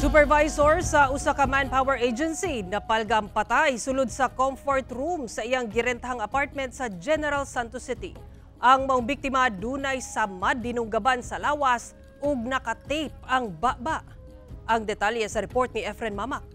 Supervisor sa usa ka manpower agency napalgang patay sulod sa comfort room sa iyang girentahang apartment sa General Santos City. Ang maong biktima dunay samad dinunggaban sa lawas ug nakatape ang baba. Ang detalye sa report ni Efren Mamak.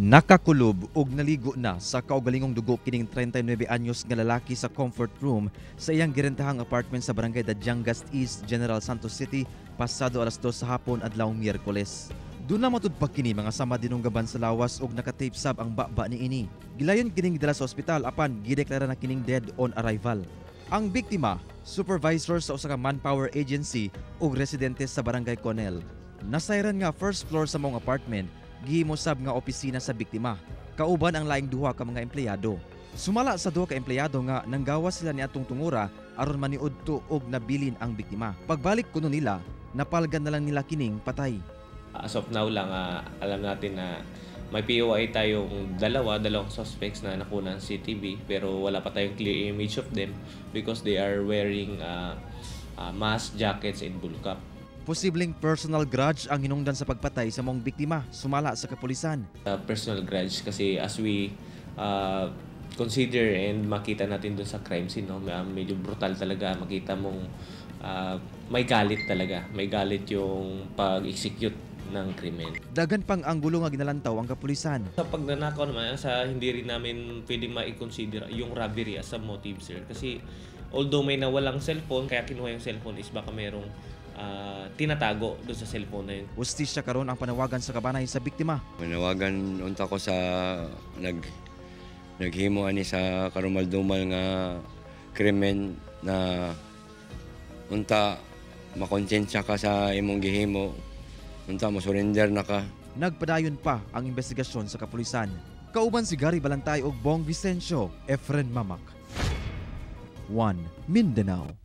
Nakakulob ug naligo na sa kaugalingong dugo kining 39 anyos nga lalaki sa comfort room sa iyang girentahang apartment sa Barangay Dadiangas East, General Santos City pasado alas 2 sa hapon adlaw Miyerkules. Doon na matud pa kini mga sama dinunggaban sa lawas ug nakatape sab ang baba niini. Gilayon kining gidala sa ospital apan gideklara na kining dead on arrival. Ang biktima, supervisor sa usa ka manpower agency ug residente sa Barangay Conel. Nasayran nga first floor sa maong apartment gihimo sab nga opisina sa biktima. Kauban ang laing duha ka mga empleyado. Sumala sa duha ka empleyado nga nanggawas sila niadtong tungura aron maniudto og nabilin ang biktima. Pagbalik kuno nila, napalgan na lang nila kining patay. As of now lang, alam natin na may POI tayong dalawang suspects na nakuha ng CCTV, pero wala pa tayong clear image of them because they are wearing mask, jackets, and bull cap. Posibleng personal grudge ang hinungdan sa pagpatay sa maong biktima, sumala sa kapulisan. Personal grudge kasi as we consider and makita natin dun sa crime scene, no, medyo brutal talaga. Makita mong may galit talaga. May galit yung pag-execute ng krimen. Daghan pang anggulo nga ginalantaw ang kapulisan. Sa pagnanakaw naman, sa hindi rin namin pwedeng ma-consider yung robbery as a motive, sir. Kasi although may nawalang cellphone, kaya kinuha yung cellphone is baka merong tinatago doon sa cellphone na yun. Hustisya karon ang panawagan sa kabanay sa biktima. Manawagan unta ko sa naghimo ani sa karumal-dumal nga krimen na unta makonsensya ka sa imong gihimo, unta mo surrender na ka. Nagpadayon pa ang investigasyon sa kapulisan. Kauban si Gary Balantay ug Bong Vicencio, Efren Mamak. 1 Mindanao.